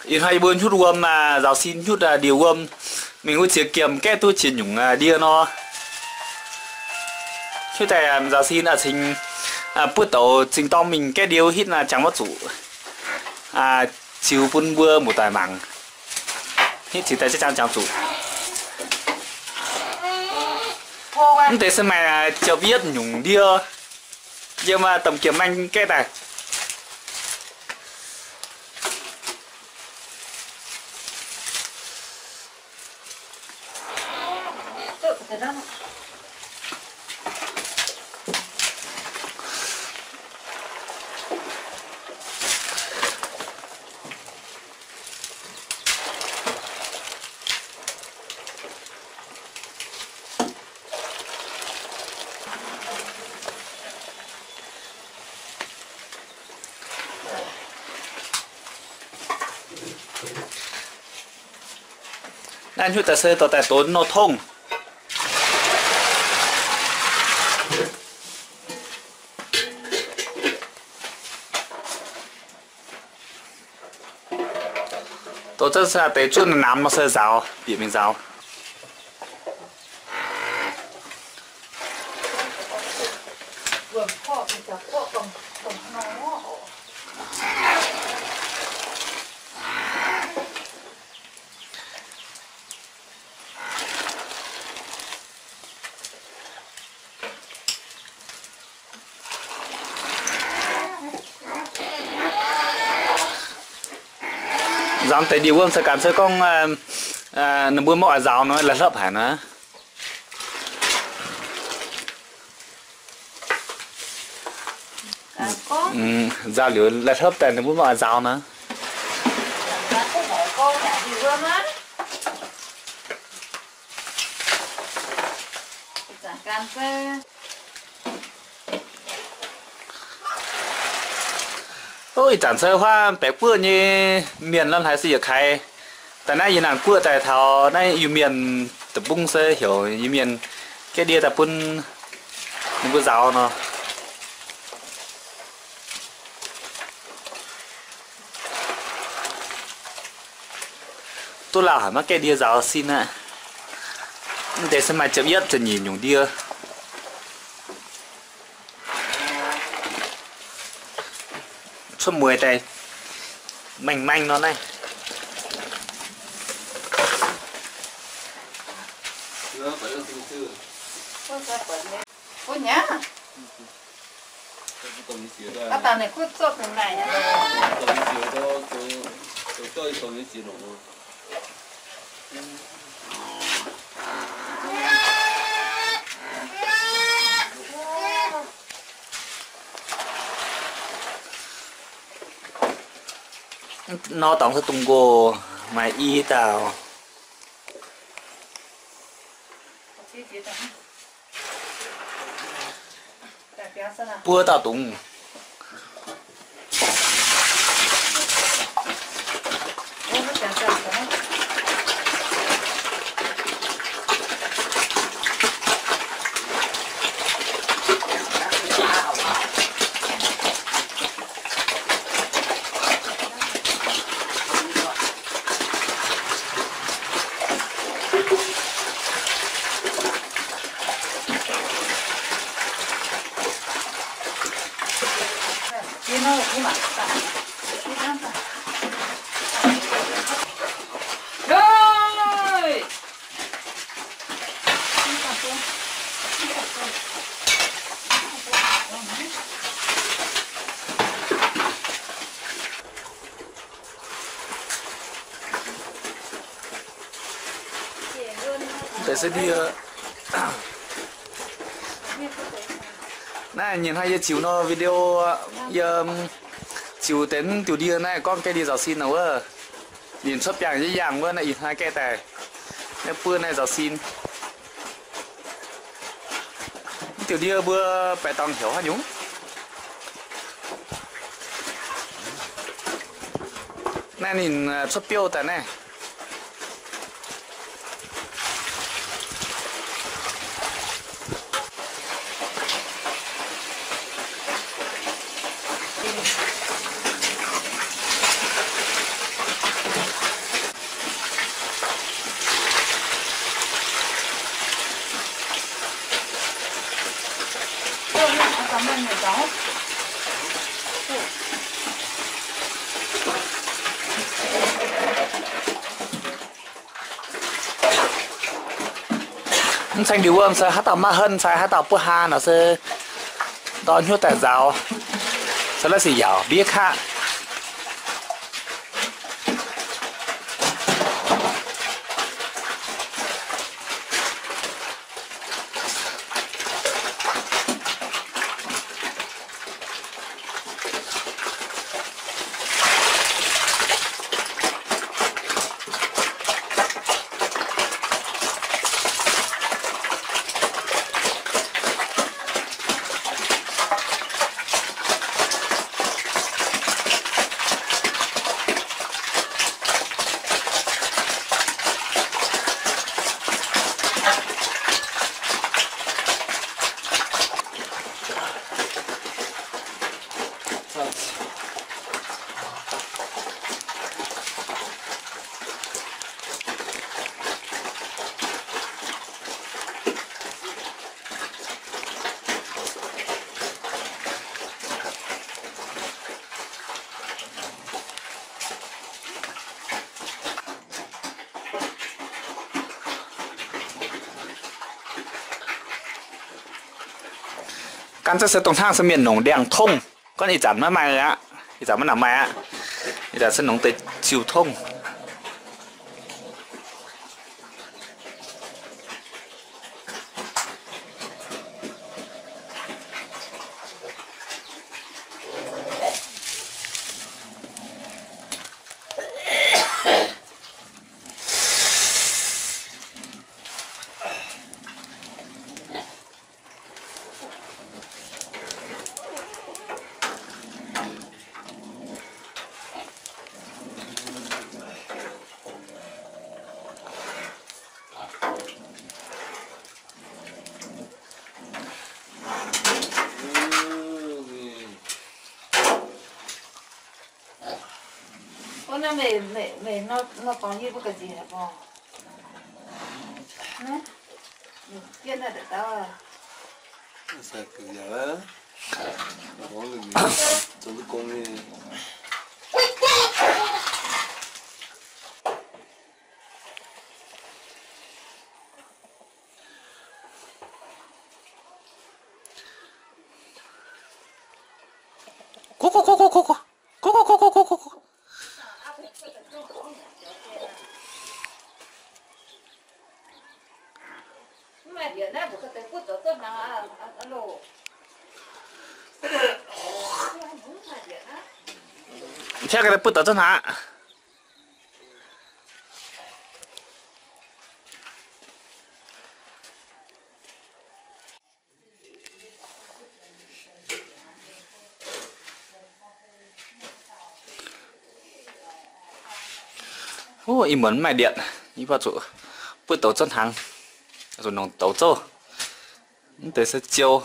Ih hnoi yie mbuo hnyutv wuom, nzaaux sin hnyutv ndie wuom, mingh wuov ziex giemh gaeqv duqv qiex nyungc ndie nor. Hnyutv daaih nzaaux sin cingx buov douz zingh dorng mingh gaeqv ndie wuov hitv jangx maiv zuqc. Ziux bun mbuo muoz-doic mangc. Hitv cingx daaih jangx zuqc. Mv deix se maaih ziepc yietv nyungc ndie yiem domh giemh maeng gaeqv daaih. Naaiv hnyutv daaih se dorh daaih donx nor tongv. Dorh zanv se deix zuov namx nor se nzaaux, bieqc mingh nzaaux. Nzaaux deix ndie wuom se ganh se gorngv ninh mbuo maiv oix nzaaux nor, laih hlopv haic nor. Nzaaux liuz laih hlopv daaih ninh mbuo maiv oix nzaaux nor. Ov, ih zanc se huaav baeqc guoqv nyei mienh lorn haaix se yietc kaaix. Daaih naaiv yie naanc guoqv daaih taux naaiv Iu-Mienh deic-bung se heuc Iu-Mienh gaeqv ndie daaih bun ninh mbuo nzaaux nor. Duqv lauh haic maiv gaeqv ndie nzaaux sin aqv. Mv deix se maaih ziepc yietv ziepc nyeic nyungc ndie. Cuotv mueiz daaih maeng-maeng nor naaiv. Nor dorngx se dungx nqox, maaih i dauh. Buo dauh dungx. Deix se ndie. Naaiv nyei hnoi yie ziux nor video, yie ziux deix mv diuh ndie naaiv gorngv gaeqv ndie nzaaux sin nor wuov. Ninh cuotv biangh yie yangh wuov naaiv ih hnoi gaeqv daaih. Naaiv buo naaiv nzaaux sin. Mv diuh ndie mbuo baeqc dorngx heuc haaix nyungc? Naaiv ninh cuotv biouv daaih naaiv. Mv ceng ndiux wuom se haaix dauh maiv henv, se haaix dauh buov haa nor se dorh hnyouv daaih nzaaux, se laiv sic yaauc mbiev kaqv. Gan zengv se dongh hnangv se mienh nongc ndiangx-tongv. Gorngv ih zanc maiv maaih aqv. Ih zanc maiv nangc maaih aqv. Ih zanc se nongc deix ziuh tongv. Thiab ga'naaiv butv douz zunv hnangv. Ih muonz mv maaih ndietc, yie mbuo zuqc butv douz zouv hnaangx, zuqc nongc douz zouv. Mv deix se ziou.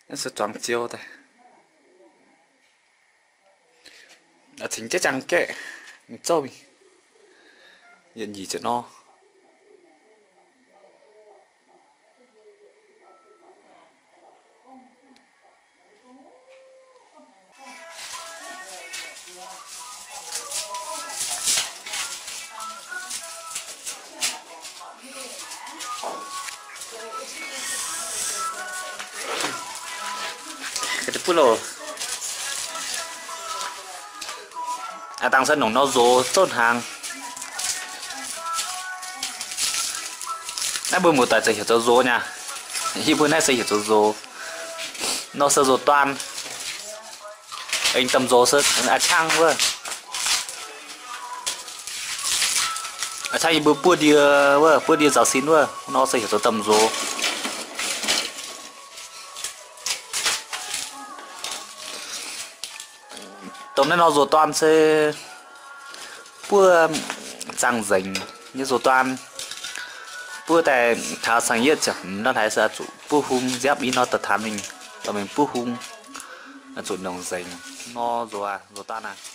Naaiv se zuangx ziou daaih. Cingx jaiv jaang gaeqv mingh zouv mingh, yietc nyic ziepc nor. Ga'naaiv butv loh. Aav dangh se nongc nor nzox zouv hnaangx. Naaiv mbuo muoz-doic zengc heuc zoux nzox nyei. Yie mbuo naaiv se heuc zoux nzox. Nor se nzox doan. Aengx domh nzox se a'ciangv wuov. A'ciangv yie mbuo buov ndie wuov, buov ndie nzaaux sin wuov, nor se heuc zoux domh nzox. Domh naaiv nor nzox doan se buov zaangh nzengc nyei nzox doan. Buov daaih taux saeng yietv ziepc hmz nor haiz se zuqc buov hung nziaapv i nor daaih taanx mingh, dorh mingh buov hung, zuqc nongc nzengc nor nzox, nzox doan aqv.